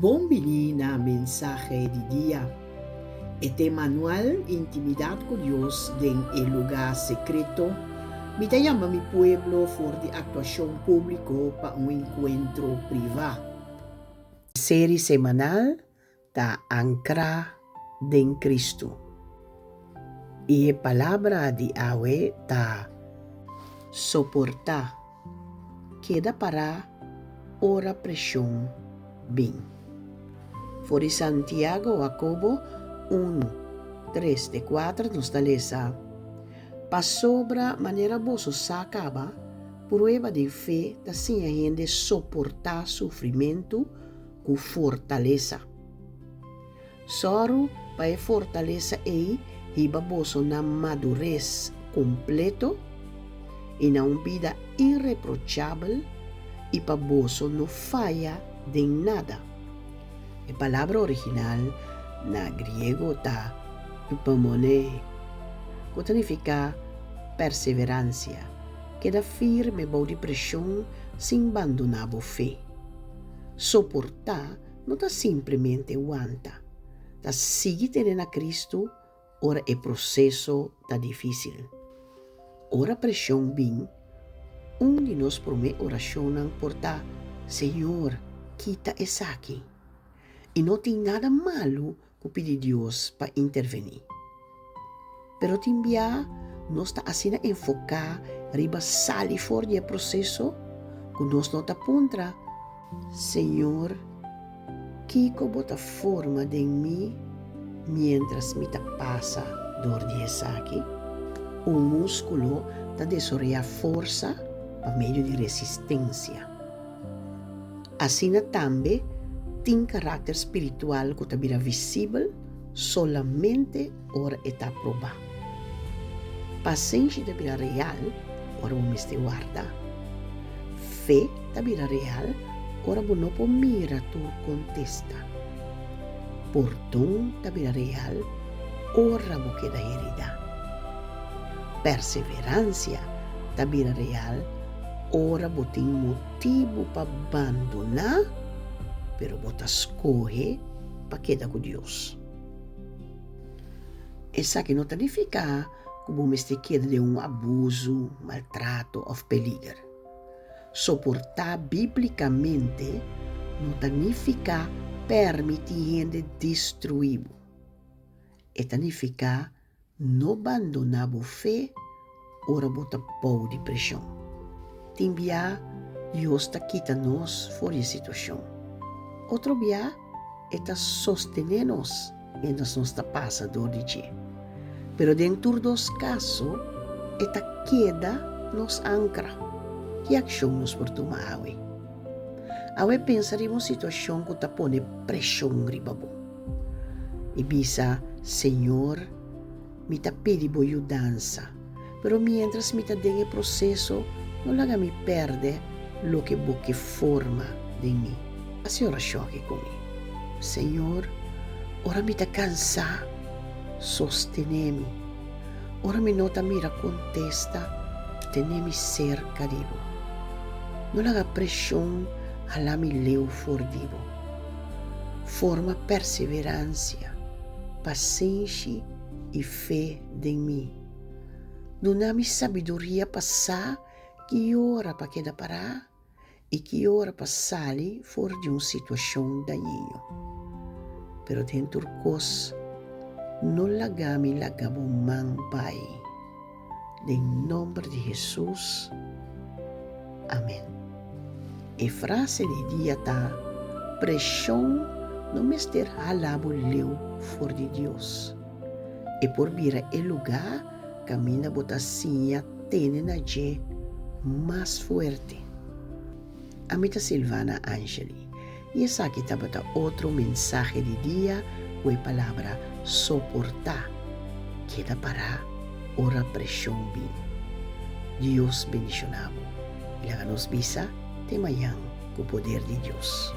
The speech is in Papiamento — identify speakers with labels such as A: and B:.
A: Bon bini na Mensahe di Dia. E tema anual Intimidat ku Dios den e Lugá Sekreto. Mi ta yama mi pueblo for di aktuashon públiko pa un enkuentro privá. Seri semanal ta ankrá den Kristu. I e palabra di awe ta soportá. Keda pará ora preshon bin. For di Santiago Hakobo unu, tres te kuater nos ta lesa, Pasobra manera boso sa kaba, prueba di fe ta siña hende soportá sufrimentu ku fortalesa. Sòru pa e fortalesa ei hiba boso na madures kompleto i na un bida ireprochabel i pa boso no faya den nada. E palabra original na griego ta upomone, ku ta nifiká perseveransia, keda firme bou di preshon sin bandoná bo fe. Soportá no ta simplemente wanta, ta sigui tene na Kristu ora e proseso ta difísil. Ora preshon bin, un di nos promé orashonnan por ta, Señor, kita esaki. I no tin nada malu ku pidi Dios pa intervení. Pero tin bia nos ta asina enfoká riba sali for di e proseso ku nos no ta puntra, Señor, kiko bo ta forma den mi miéntras mi ta pasa dor di esaki? Un múskulo ta desaroyá forsa pa medio di resistensia. Asina tambe tin karakter spiritual ku ta bira visibel solamente ora e ta probá. Pasenshi ta bira real ora bo mester warda. Fe ta bira real ora bo no por mira tur kontesta. Pordon ta bira real ora bo keda heridá. Perseveransia ta bira real ora bo tin motibu pa bandoná, pero bo ta skohe pa keda ku Dios. Esaki no ta nifiká ku bo mester keda den un abusu, maltrato òf peliger. Soportá bíblikamente no ta nifiká pèrmití hende destruí bo. E ta nifiká No bandoná bo fe ora bo ta bou di preshon. Tin bia Dios ta kita nos for di e situashon. Otro bia e ta sostené nos miéntras nos ta pasa dor di dje. Pero den tur dos kaso e ta keda nos ankra. Ki akshon nos por tuma awe? Awe pensa riba un situashon ku ta pone preshon riba bo. I bisa, Señor, mi ta pidi bo yudansa, pero miéntras mi ta den e proseso, no laga mi pèrdè loke bo ke forma den mi. Hasi orashon aki ku mi. Señor, ora mi ta kansá, sostené mi. Ora mi no ta mira kontesta, tene mi serka di bo. No laga preshon hala mi leu for di bo. Forma perseveransia, pasenshi i fe den mi. Duna mi sabiduria pa sa ki ora pa keda pará i ki ora pa sali for di un situashon dañino. Pero den tur kos, no laga mi laga bo man bai. Den nomber di Hesus, amen. E frase di dia ta, Preshon no mester hala bo leu for di Dios. E por bira e lugá kaminda bo ta siña tene na dje mas fuerte. Ami ta Silvana Angeli i esaki tabata otro mensahe di dia ku e palabra soportá. Keda pará ora preshon bin. Dios bendishoná bo i laga nos bisa te mañan ku poder di Dios.